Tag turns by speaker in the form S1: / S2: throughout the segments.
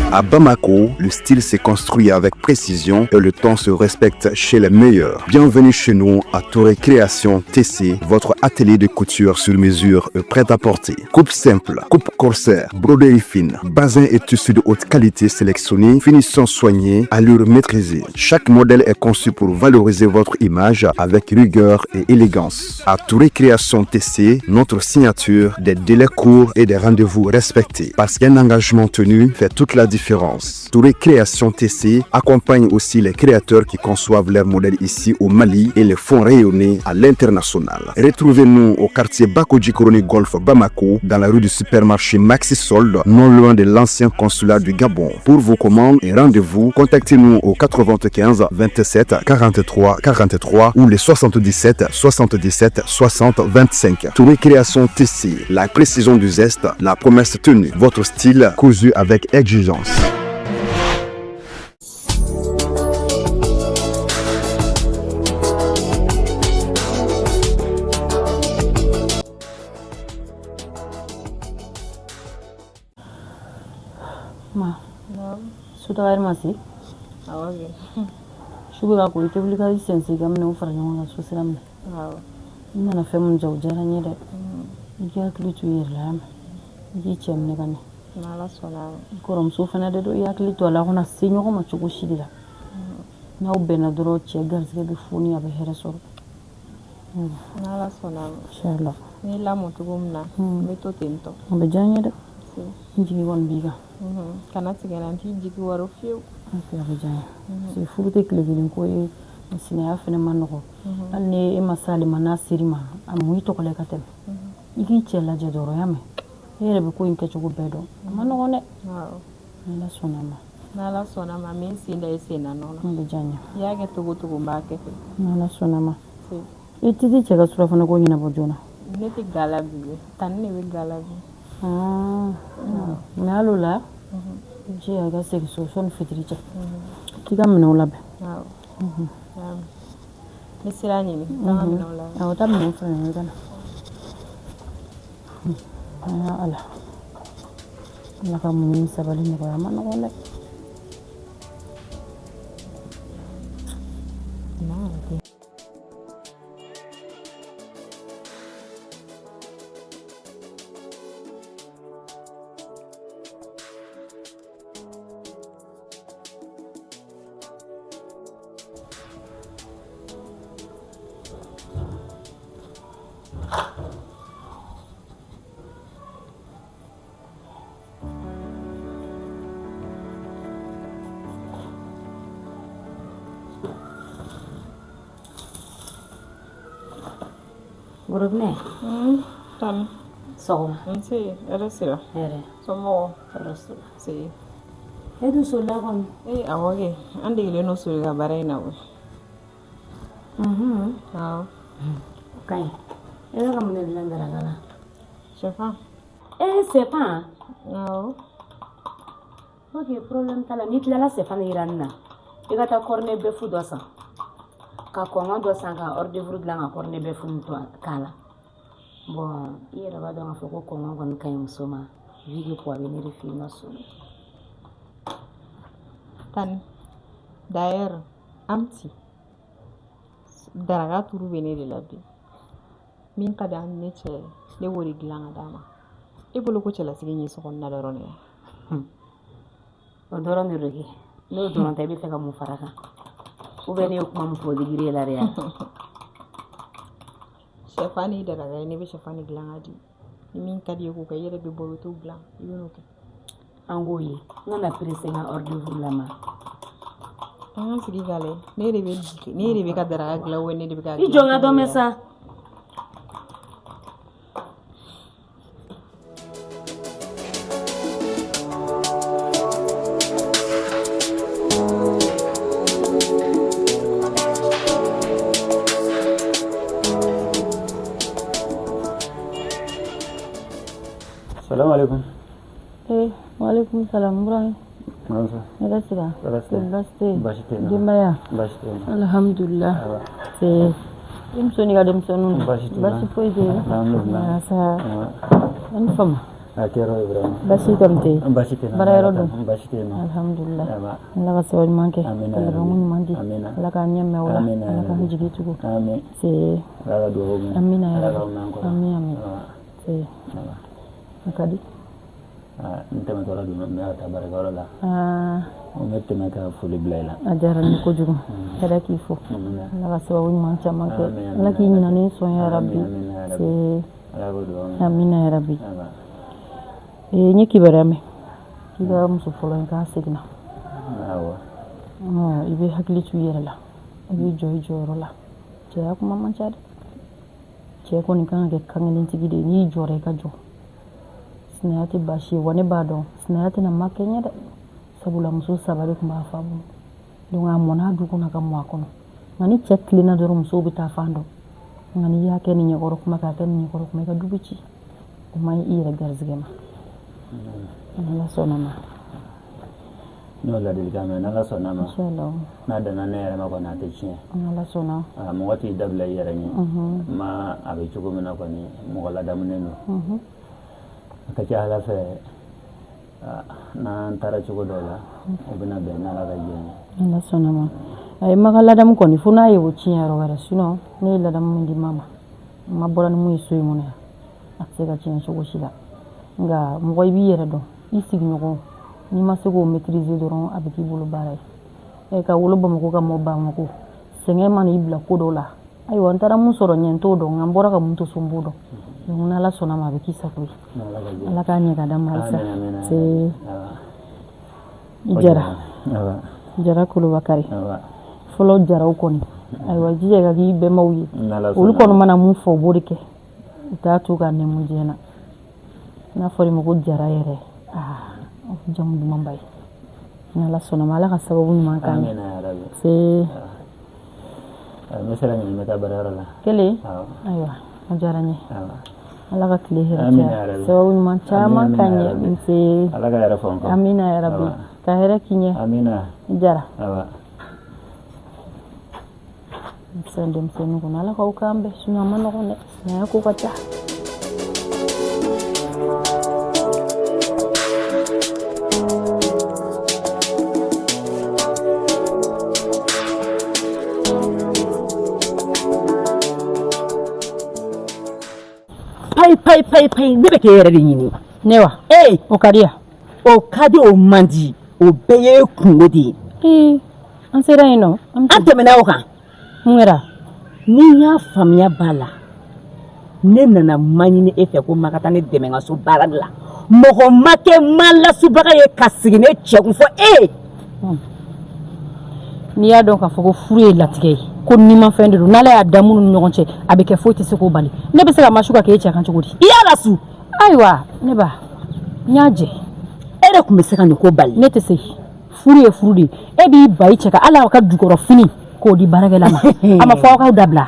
S1: À Bamako, le style s'est construit avec précision et le temps se respecte chez les meilleurs. Bienvenue chez nous à Touré Création TC, votre atelier de couture sur mesure et prêt à porter. Coupe simple, coupe corsaire, broderie fine, bazin et tissu de haute qualité sélectionnés, finition soignée, allure maîtrisée. Chaque modèle est conçu pour valoriser votre image avec rigueur et élégance. À Touré Création TC, notre signature, des délais courts et des rendez-vous respectés. Parce qu'un engagement tenu fait toute la différence. Touré Création TC accompagne aussi les créateurs qui conçoivent leurs modèles ici au Mali et les font rayonner à l'international. Retrouvez-nous au quartier Bakoji Koroni Golf Bamako, dans la rue du supermarché Maxi Solde, non loin de l'ancien consulat du Gabon. Pour vos commandes et rendez-vous, contactez-nous au 95 27 43 43 ou les 77 77 60 25. Touré Création TC, la précision du zeste, la promesse tenue, votre style cousu avec exigence.
S2: Ma, sutaga yɛrɛ ma se.
S3: Awɔ kɛ.
S2: Su bɛ ka ko, i tɛ wuli ka i sen sen ka minɛnw fara ɲɔgɔn kan, so sira minɛ.
S3: Awɔ.
S2: I nana fɛn min ja, o diyara n ye dɛ. I k'i hakili to i yɛrɛ la, y'a mɛn? I k'i cɛ minɛ ka ɲɛ.
S3: N'Ala sɔnna a ma.
S2: I kɔrɔmuso fana de don, i hakili to a la, a kana se ɲɔgɔn ma cogo si de la. N'aw bɛnna dɔrɔn, cɛ garisɛgɛ bɛ foni, a bɛ hɛrɛ sɔrɔ.
S3: N'Ala sɔnna a ma.
S2: Inchallah.
S3: N ye lamɔ cogo min na, n bɛ to ten tɔ.
S2: O bɛ diya n ye dɛ.
S3: Si.
S2: N jigi kɔni b'i kan.
S3: Kana tigɛ n na, n t'i jigi wɔrɔ fiyewu.
S2: Ok, a bɛ diya n ye. Parce que furu tɛ tile kelen ko ye, sinaya fana ma nɔgɔ. Hali ni e ma s'ale ma, n'a ser'i ma, a mun i tɔgɔ la ka tɛmɛ. I k'i cɛ lajɛ dɔrɔn, y'a mɛn? E yɛrɛ bɛ ko in kɛcogo bɛɛ dɔn. A ma nɔgɔn dɛ.
S3: Awɔ.
S2: N'Ala sɔnna a ma.
S3: N'Ala sɔnna a ma, n bɛ n sen da i sen na nɔ na.
S2: O bɛ diya n ye.
S3: I y'a kɛ cogo o cogo, n b'a kɛ ten.
S2: N'Ala sɔnna a ma.
S3: Si.
S2: I tɛ t'i cɛ ka surafana ko ɲɛnabɔ joona.
S3: Ne tɛ ga la bi, tani de bɛ ga la bi.
S2: Mais hali o la, i jija i ka segin so sɔnni fitiri cɛ. K'i ka minɛnw labɛn.
S3: Awɔ. N bɛ sira ɲini, n ka minɛnw labɛn.
S2: Awɔ, taa minɛnw fara ɲɔgɔn kan i ka na. Ya Ala. Ala ka muɲu ni sabali nɔgɔya, a ma nɔgɔn dɛ.
S4: Worobinɛ.
S3: Tani.
S4: Sɔgɔma.
S3: Nse, hɛrɛ sira.
S4: Hɛrɛ.
S3: Somɔgɔw?
S4: Tɔɔrɔ si la.
S3: Se.
S4: E dun solila kɔni.
S3: Ee, awɔ kɛ, an degelen don soli ka baara in na koyi. Awɔ.
S4: O ka ɲi. E bɛ ka mun de dilan daraka la?
S3: Sɛfan.
S4: Ee, sɛfan?
S3: Awɔ.
S4: Ok, problème t'a la. N'i tilala sɛfan yiranni na, i ka taa cornet bœuf dɔ san, ka kɔngɔ dɔ san, ka hors d'œuvre dilan, ka cornet bœuf nin to k'a la. Bon, i yɛrɛ b'a dɔn k'a fɔ ko kɔngɔ kɔni ka ɲi muso ma, vu que poids bɛ ne de fɛ yen nɔ so.
S3: Tani, d'ailleurs, Amti, daraka turu bɛ ne de la bi. Min ka di an ne cɛ ye, ne b'o de dilan ka d'a ma. E bolo ko cɛlasigi in ye sokɔnɔna dɔrɔn de ye.
S4: O dɔrɔn de don kɛ. N'o dɔrɔn tɛ, i bɛ fɛ ka mun fara kan? Ou bien ne ye kuma min fɔ, o digir'e la de ya?
S3: Sɛfan ni daraka ye, ne bɛ sɛfan de dilan ka di. Ni min ka di ye k'o kɛ, i yɛrɛ bɛ bɔ, i bɛ t'o dilan, i bɛ n'o kɛ.
S4: An k'o ye. N kana pressé n ka hors d'œuvre la ma.
S3: An ka sigi k'a lajɛ. Ne de bɛ ka daraka dilan ou ne de bɛ ka
S4: I jɔ n ka dɔ mɛn sa.
S5: Salam alaikum.
S2: Eh, waalaikum salam Ibrahim. Hɛrɛ sira. Baasi tɛ yen. Denbaya. Alhamdulillah. I muso n'i ka denmisɛnninw. Baasi foyi tɛ yen. Walasa an ni fama. Baasi kɔni tɛ yen. Baara yɔrɔ dun. Alhamdulillah. Ala ka sababu ɲuman kɛ. Ka labanko ɲuman di. Ala k'an ɲɛ mɛn o la. Ala k'an jigi tugu. Amina ya rabbi. Amin amin. A ka di.
S5: N tɛmɛtɔla don n bɛ ka taa baarakɛyɔrɔ la. N bɛ tɛmɛ ka foli bila i la.
S2: A diyara n ye kojugu. Hɛrɛ k'i fo. Ala ka sababu ɲuman caman kɛ. Ala k'i ɲinɛ ni sɔn ya rabbi. Amina ya rabbi. N ye kibaruya mɛn k'i ka muso fɔlɔ in k'a seginna. I bɛ hakili to i yɛrɛ la. I bɛ jɔ i jɔyɔrɔ la. Cɛya kuma man ca dɛ. Cɛ kɔni kan ka kɛ kankelentigi de ye. N'i jɔra i ka jɔ. Sinaya tɛ baasi ye wa ne b'a dɔn sinaya tɛna ma kɛ ɲɛ dɛ, sabula muso saba de tun b'a fa bolo, donc a mɔnna du kɔnɔ ka mɔ a kɔnɔ. Nka ni cɛ tilenna dɔrɔn musow bɛ taa fan dɔn, nka n'i y'a kɛ ni ɲɛkɔrɔ kuma k'a kɛ ni ɲɛkɔrɔ kuma i ka du bɛ ci. O man ɲi i yɛrɛ garizigɛ ma. Ala sɔnna ma.
S5: N'o ladilikan mɛn, n'Ala sɔnna ma, n'a danna ne yɛrɛ ma kɔni a tɛ tiɲɛ.
S2: N'Ala sɔnna.
S5: Mɔgɔ t'i dabila i yɛrɛ ɲɛ. Ma a bɛ cogo min na kɔni mɔgɔ ladamunen don. A ka ca Ala fɛ n'an taara cogo dɔw la o bɛna bɛn n'Ala ka diɲɛ ye.
S2: Ala sɔnna ma. A ye ma ka ladamu kɔni fo n'a ye o tiɲɛ yɔrɔ wɛrɛ, sinon ne ye ladamu min di ma ma, n ma bɔra ni mun ye so in kɔnɔ yan, a tɛ se ka tiɲɛ cogo si la. Nka mɔgɔ i b'i yɛrɛ dɔn, i sigiɲɔgɔn n'i ma se k'o maîtriser dɔrɔn a bɛ k'i bolo baara ye. Ka wolo Bamakɔ ka mɔ Bamakɔ, sɛgɛn mana i bila ko dɔw la. Ayiwa n taara mun sɔrɔ ɲɛ n t'o dɔn, nka n bɔra ka mun to so n b'o dɔn. Donc n'Ala sɔnna ma a bɛ k'i sago ye. Ala k'a ɲɛ ka d'an ma halisa. Jara Jara Kolobakari fɔlɔ jaraw kɔni, ayiwa jija ka k'i bɛnbaw ye. Olu kɔni mana mun fɔ u b'o de kɛ, u t'a to ka nɛmu diɲɛ na. N'a fɔra i ma ko jara yɛrɛ, aa jamu dumanba ye. N'Ala sɔnna ma Ala ka sababu ɲuman k'an ye.
S5: N bɛ sira ɲini n bɛ taa baarayɔrɔ la.
S2: Kelen? Ayiwa a diyara n ye. Ala ka tile hɛrɛ caya, sababu ɲuman caman k'an ye. Nse.
S5: Ala ka hɛrɛ fɔ n kɔ.
S2: Amina ya rabbi. Ka hɛrɛ k'i ɲɛ.
S5: Amina.
S2: Jara. Sisan denmisɛnnin kɔnɔ Ala k'aw k'an bɛn, sinon a ma nɔgɔn dɛ, sinaya ko ka ca.
S4: Payi payi payi, ne bɛ k'e yɛrɛ de ɲini.
S2: Ne wa?
S4: Ee,
S2: o ka di yan.
S4: O ka di, o man di, o bɛɛ ye kungo de ye.
S2: Ee, an sera yen nɔ.
S4: An tɛmɛna o kan.
S2: Mun kɛra?
S4: Ni n y'a faamuya b'a la, ne nana ma ɲini e fɛ ko ma ka taa ne dɛmɛ n ka so baara de la. Mɔgɔ ma kɛ ma lasubaga ye ka sigi ne cɛ kun fɔ e.
S2: N'i y'a dɔn k'a fɔ ko furu ye latigɛ ye, ko nimafɛn de don, n'Ala y'a da minnu ni ɲɔgɔn cɛ a bɛ kɛ, foyi tɛ se k'o bali. Ne bɛ se ka masu ka k'e cɛ kan cogo di?
S4: I y'a lasu.
S2: Ayiwa ne ba, n y'a jɛ.
S4: E de tun bɛ se ka nin ko bali.
S2: Ne tɛ se. Furu ye furu de ye. E b'i ba i cɛ kan, hali aw ka jukɔrɔfini k'o di baarakɛla ma. A ma fɔ aw k'aw dabila.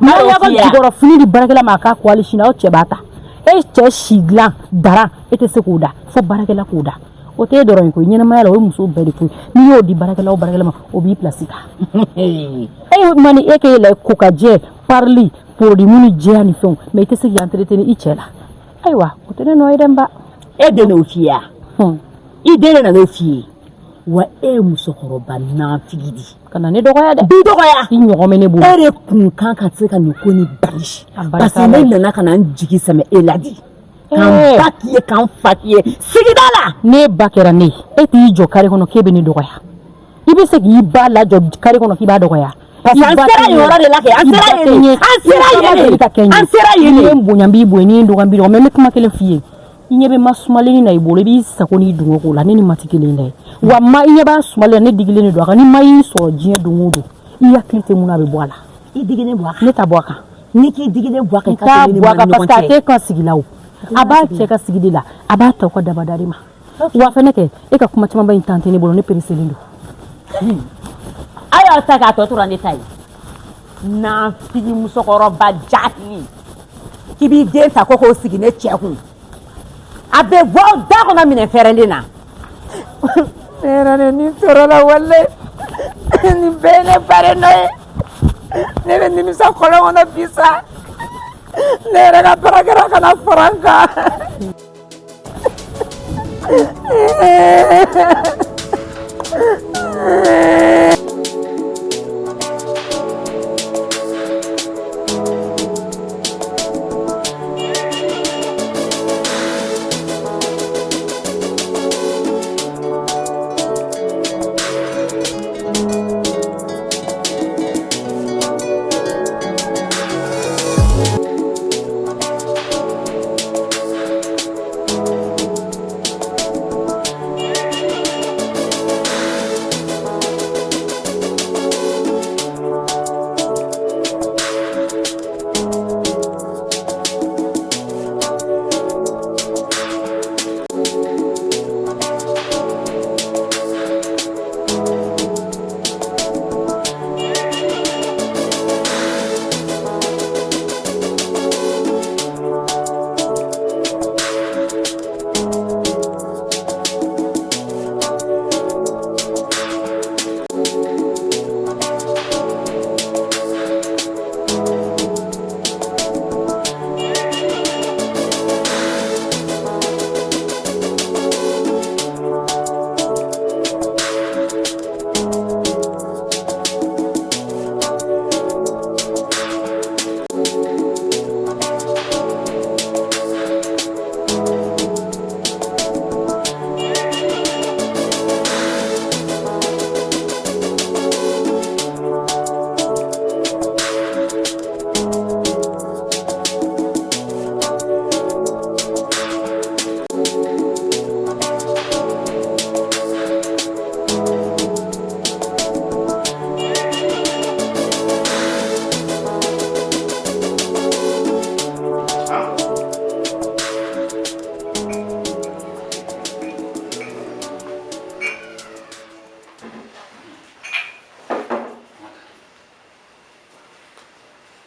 S2: N'aw y'aw ka jukɔrɔfini di baarakɛla ma a k'a ko hali sini aw cɛ b'a ta. E cɛ si dilan dara e tɛ se k'o da, fo baarakɛla k'o da. O tɛ e dɔrɔn ye koyi, ɲɛnamaya la o ye musow bɛɛ de koyi. N'i y'o di baarakɛla o baarakɛla ma, o b'i pilasi ta. E ma ni e k'e la ko ka jɛ, parili, produit minnu jɛya ni fɛnw, mais i tɛ se k'i entretenir i cɛ la. Ayiwa o tɛ ne nɔ ye dɛ n ba.
S4: E den n'o f'i ye wa? I den de nan'o f'i ye wa? E ye musokɔrɔba nafigi de.
S2: Kana ne dɔgɔya dɛ.
S4: Bi dɔgɔya.
S2: I ɲɔgɔn bɛ ne bolo.
S4: E de kun kan ka se ka nin ko nin bali. Parce que ne nana ka na n jigi sɛmɛ e la de. K'an ba k'i ye, k'an fa k'i ye sigida la.
S2: Ne ba kɛra ne ye, e t'i jɔ kare kɔnɔ k'e bɛ ne dɔgɔya. I bɛ se k'i ba lajɔ kare kɔnɔ k'i b'a dɔgɔya.
S4: Parce que an sera yen yɔrɔ de la kɛ, an sera yen de, an sera yen de, an sera yen de.
S2: N'i ye n bonya n b'i bonya, n'i ye n dɔgɔya n b'i dɔgɔya, mais n bɛ kuma kelen f'i ye. I ɲɛ bɛ ma sumalen na i bolo, i b'i sago n'i dungo k'o la, ne ni ma tɛ kelen dɛ. Wa ma i ɲɛ b'a sumalen na, ne digilen de don a kan. Ni ma y'i sɔrɔ diɲɛ don o don, i hakili tɛ mun na, a bɛ bɔ a la.
S4: I digilen bɔ a kan.
S2: Ne ta bɔ a kan.
S4: N'i k'i digilen bɔ a kan,
S2: i t'a bɔ a kan parce que a t'e ka sigi la o. A b'a cɛ ka sigi de la, a b'a ta u ka dabada de ma. Wa fɛnɛ kɛ, e ka kuma camanba in tan tɛ ne bolo, ne pereselen don.
S4: A y'aw ta k'a tɔ tora ne ta ye. Nafigi musokɔrɔba jahili k'i b'i den ta ko k'o sigi ne cɛ kun. A bɛ bɔ aw da kɔnɔ minɛ fɛrɛlen na. Ne yɛrɛ de ni tɔɔrɔla walayi. Nin bɛɛ ye ne ba de nɔ ye. Ne bɛ nimisa kɔlɔn kɔnɔ bi sa. Ne yɛrɛ ka baara kɛra ka na fara n kan.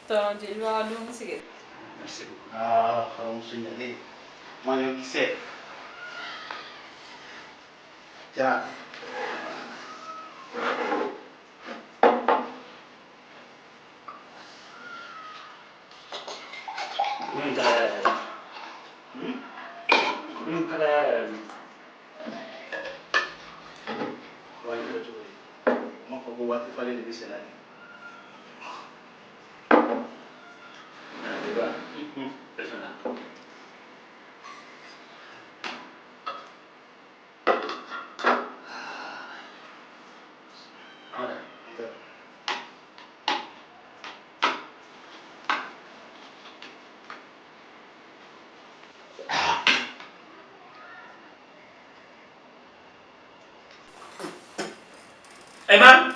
S3: Tonton Jeliba ka dumuni sigi.
S6: Merci beaucoup. Ah, kɔrɔmuso ɲalen. Maɲɔkisɛ. Ja.
S5: Min kalaya yɛrɛ. Min kalaya yɛrɛ.
S6: Wa i kɛra cogo di? N m'a fɔ ko waati falen de bɛ senna nin.
S5: Jeliba. Personne. Amada. Emma?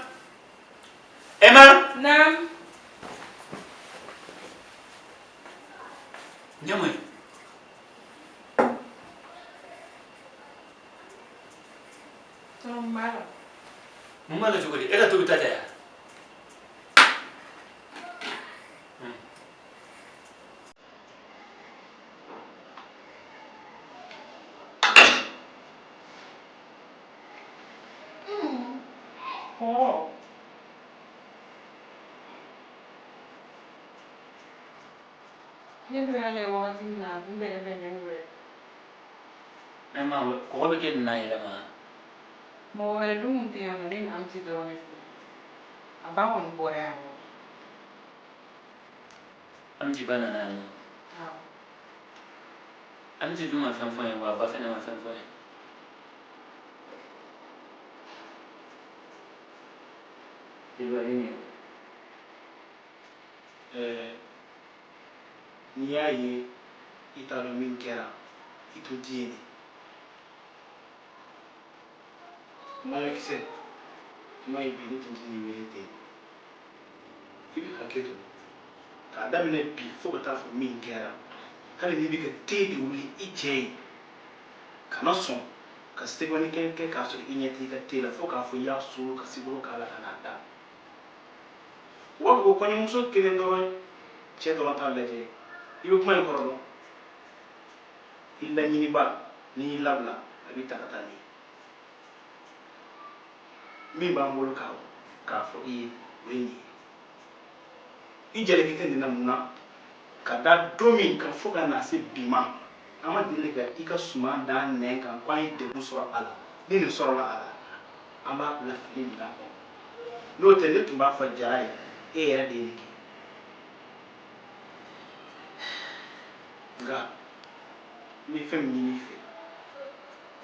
S5: Emma?
S3: Naam.
S5: Jamu ye.
S3: Tonton mun b'a la?
S5: Mun b'a la cogo di? E ka tobi ta tɛ yan?
S3: Kɔgɔ. Ne dun y'a kɛ wagati min na a tun bɛrɛ bɛnnen don dɛ.
S5: Emma, kɔgɔ bɛ kɛ nin na yɛrɛ ma.
S3: Mɔgɔ wɛrɛ dun tun tɛ yan nɔ, ne ni Amisi dɔrɔn de tun. A ba kɔni bɔra yan nɔ.
S5: Amisi ba nana yan nɔ.
S3: Awɔ.
S5: Amisi dun ma fɛn fɔ n ye wa a ba fɛnɛ ma fɛn fɔ n ye. Jeliba i ni.
S6: Ɛɛ, n'i y'a ye i t'a dɔn min kɛra, i tun ti yen de. Maɲɔkisɛ, kuma ye bi ne tun tɛ nin wele ten. I bɛ hakɛ to k'a daminɛ bi fo ka taa fɔ min kɛra, hali n'i bɛ ka te de wuli i cɛ ye, kana sɔn ka sɛbɛnni kɛ kɛ k'a sɔrɔ i ɲɛ t'i ka te la fo k'a fɔ i y'a suru ka sukaro k'a la ka n'a da. U b'a fɔ ko kɔɲɔmuso kelen dɔrɔn cɛ dɔrɔn t'a lajɛ. I bɛ kuma in kɔrɔ dɔn. I laɲiniba n'i y'i labila a b'i ta ka taa n'i ye. Min b'an bolo k'a fɔ i ye, o ye nin ye. I jalaki tɛ nin na mun na? Ka da don min kan fo ka na se bi ma, an ma deli ka i ka suman da nɛn kan ko an ye degun sɔrɔ a la. Ni nin sɔrɔla a la, an b'a bila fili minɛn kɔnɔ. N'o tɛ, ne tun b'a fɔ Jara ye, e yɛrɛ de ye nin kɛ. Nka n bɛ fɛn min ɲini i fɛ,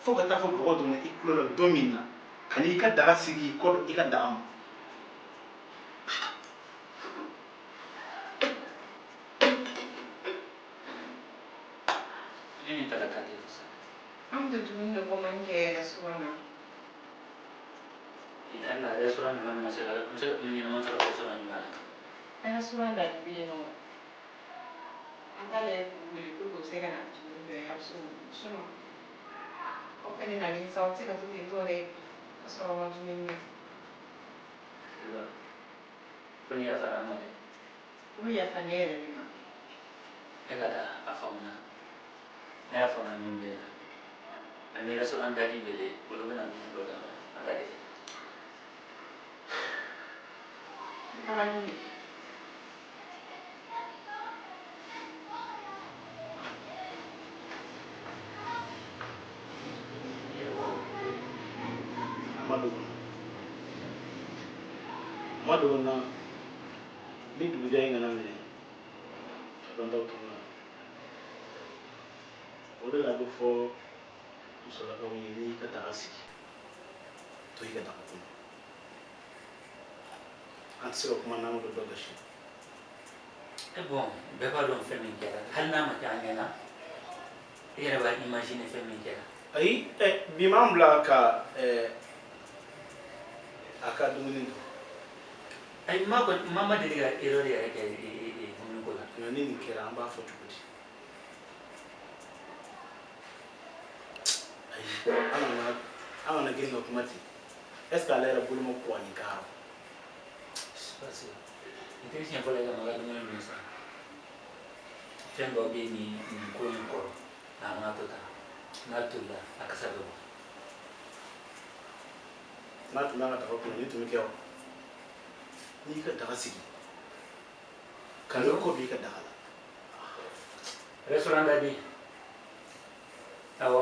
S6: fo ka taa fɔ bɔgɔ donna i tulo la don min na, ka n'i ka daga sigi i kɔ i ka daga ma.
S5: Ne ni ta ka taa ten sisan.
S3: An tɛ dumuni de commande kɛ restaurant na.
S5: I la restaurant ɲuman ma se ka n se ka dumuni ɲɛnama sɔrɔ restaurant ɲuman na.
S3: Restaurant da de bɛ yen nɔ. An t'a lajɛ k'u wele pour que u bɛ se ka na dumuni dɔ ye a bɛ se k'o sinon aw fɛnɛ nalen sa aw tɛ se ka to ten tɔ dɛ ka sɔrɔ aw ma dumuni kɛ.
S5: Ko ni yafara an ma dɛ.
S3: U bɛ yafa ne yɛrɛ de ma.
S5: Ne ka taa a faamuna. Ne y'a faamuya min bɛ yen. An bɛ restaurant dadi wele, olu bɛna dumuni dɔ d'an ma. An ka de.
S3: N taga ɲini.
S6: A ma dogo n na. A ma dogo n na ni dugujɛ in kana minɛ a dɔn t'aw tɔnɔ na. O de la a bɛ fɔ musolakaw ye, n'i ka daga sigi, to i ka daga kɔnɔ. An tɛ se ka kuma n'an ma don dɔ gasi.
S5: E bon, bɛɛ b'a dɔn fɛn min kɛra, hali n'a ma kɛ an ɲɛna, i yɛrɛ b'a imaginer fɛn min kɛra.
S6: Ayi, bi m'an bila ka a ka dumuni dun.
S5: Ayi, ma kɔni ma deli ka erreur yɛrɛ kɛ dumuni ko la.
S6: Nka ni nin kɛra, an b'a fɔ cogo di? Ayi, an kana girin ka kuma ten. Est ce que ale yɛrɛ bolo ma ko a nin kan?
S5: Parce que nin tɛ siɲɛ fɔlɔ ye ka ma ka dumuni dun sa. Fɛn dɔw bɛ yen nin ko in kɔrɔ, a mana to tan, n'a tolila, a kasa bɛ bɔ.
S6: N'a tun b'a ka daga kɔnɔ, nin tun bɛ kɛ wa? N'i y'i ka daga sigi, ka n'i kɔ don i ka daga la.
S5: Restaurant dadi. Awɔ.